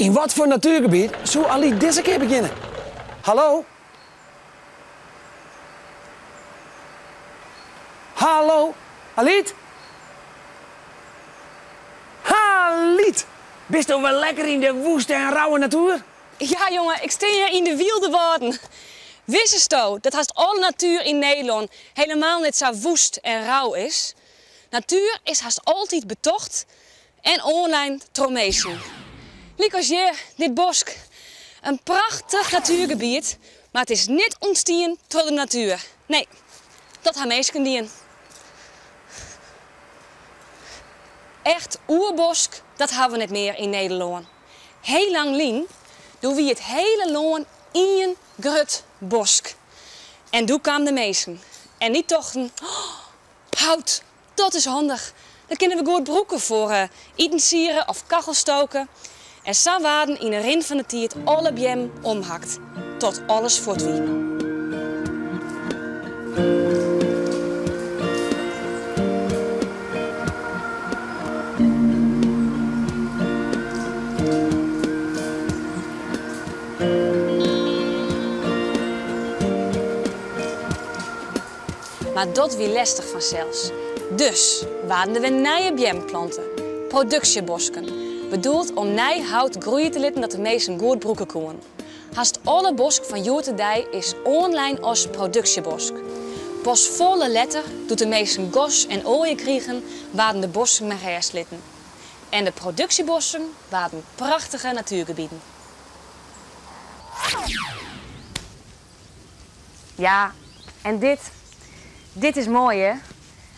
Yn wat foar natuergebiet soe Alyt dizze kear begjinne? Hallo? Hallo? Alyt? Alyt! Bisto wer lekker yn de woeste en rauwe natuer? Ja jonge, ik stean hjir yn de wylde wâlden. Witsto dat hast alle natuer yn Nederlân helemaal net sa woest en rau is? Natuer is hast altyd betocht en oanlein troch minsken. Lykas hjir, dit bosk. In prachtich natuergebiet, mar it is net ûntstien troch de natuer. Nee, dat ha minsken dien. Echt oerbosk, dat ha we net mear yn Nederlân. Heel lang lyn, doe wie it hele lân ien grut bosk. En doe kamen de minsken en dy tochten, oh, hout, dat is handich. Dat kinne we goed brûke foar itensiere of kachelstoken. En sa waarden yn 'e rin fan de tiid alle beammen omhakt, tot alles fuort wie. Mar dat wie lestich fansels. Dus waarden der wer nije beammen plante, produksjebosken, bedoeld om nij hout groeie te litten dat de minsken goed brûke koenen. Hast alle bosk fan hjoed-de-dei is oanlein as produksjebosk. Pas folle letter, doe't de minsken gas en oalje krigen, waarden de bosken mei rêst litten. En de produksjebosken waarden prachtige natuergebieten. Ja, en dit, dit is moai hè?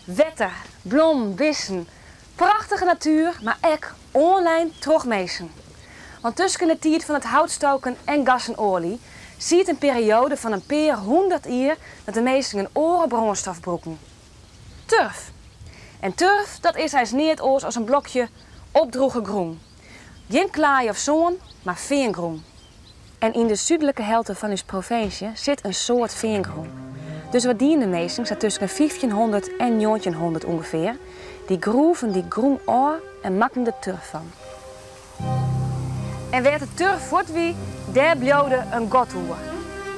Wetter, blommen, bisten. Prachtige natuer, mar ek oanlein troch minsken. Want tusken de tiid fan it houtstoken en gas en oalje siet in perioade fan in pear hûndert jier dat de minsken in oare brânstof brûkten. Turf. En turf, dat is eins neat oars as in blokje opdrûge grûn. Gjin klaai of sân, mar feangrûn. En yn de súdlike helte fan ús provinsje sit in soad feangrûn. Dus wat dienen de minsken sa tusken 1500 en 1900 ûngefear? Dy groeven dy grûn ôf en makken der turf fan. En wêr't de turf fuort wie, dêr bliuwde in gat oer.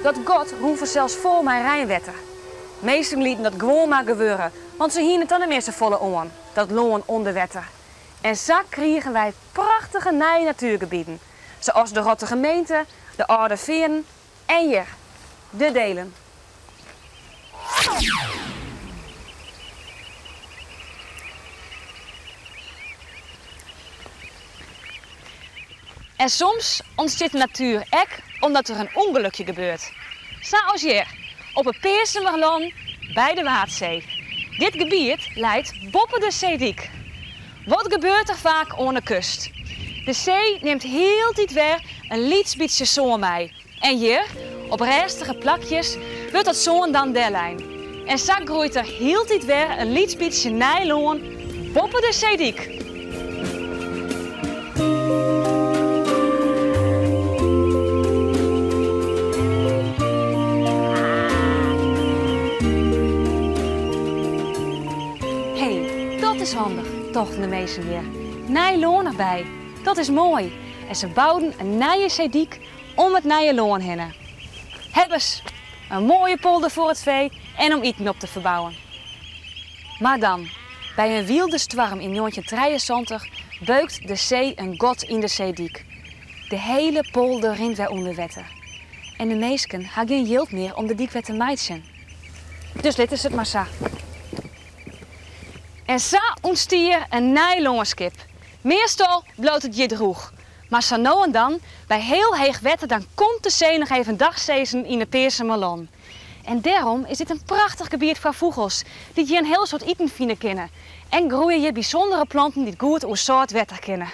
Dat gat rûn fansels fol mei reinwetter. Minsken lieten dat gewoan mar gewurde, want se hiene it dan net mear safolle oan, dat lân ûnder wetter. En sa krigen wy prachtige nije natuergebieten, sa as de Rottige Gemeente, de Alde Feanen en hjir, de Deelen. En soms ûntstiet de natuer ek omdat der in ûngelokje gebeurt. Sa as hjir, op 'e Peazemerlân by de Waadsee. Dit gebiet leit boppe de seedyk. Wat gebeurt der faak oan 'e kust? De see nimt hieltyd wer in lyts bytsje sân mei. En hjir, op rêstige plakjes, wurdt dat sân dan dellein. En sa groeit der hieltyd wer in lyts bytsje nij lân boppe de seedyk. Hé, dat is handich, tochten de minsken hjir. Nij lân derby, dat is moai. En se bouden in nije seedyk om it nije lân hinne. Hebbes, in moaie polder foar it fee en om iten op te ferbouwen. Mar dan, by in wylde stoarm yn 1973 beukt de see in gat yn de seedyk. De hele polder rint wer ûnder wetter. En de minsken ha gjin jild mear om de dyk wer te meitsjen. Dus litte se it mar sa. En sa ûntstie in nij lânskip. Meastal bliuwt it hjir drûch. Mar sa no en dan, by heel heech wetter dan komt de see noch even dagsizzen yn 'e Peazemerlân. En dêrom is dit in prachtich gebiet foar fûgels, dy't hjir in hiel soad iten fine kinne. En groeie hjir bysûndere planten dy't goed oer sâlt wetter kinne.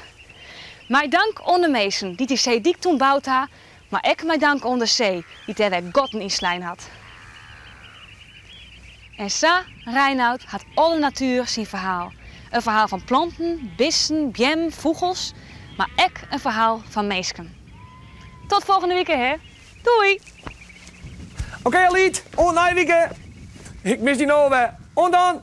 Mei dank oan de minsken dy't dy seedyk toen boud ha, mar ek mei dank oan de see dy't dêr wer gatten yn slein hat. En sa, Reinout, hat alle natuer syn ferhaal. In ferhaal fan planten, bisten, beammen, fûgels, mar ek in ferhaal fan minsken. Tot folgjende wike, hè. Doei! Oké Alyt, oant nije wike! Ik mis dy no alwer. Oant dan!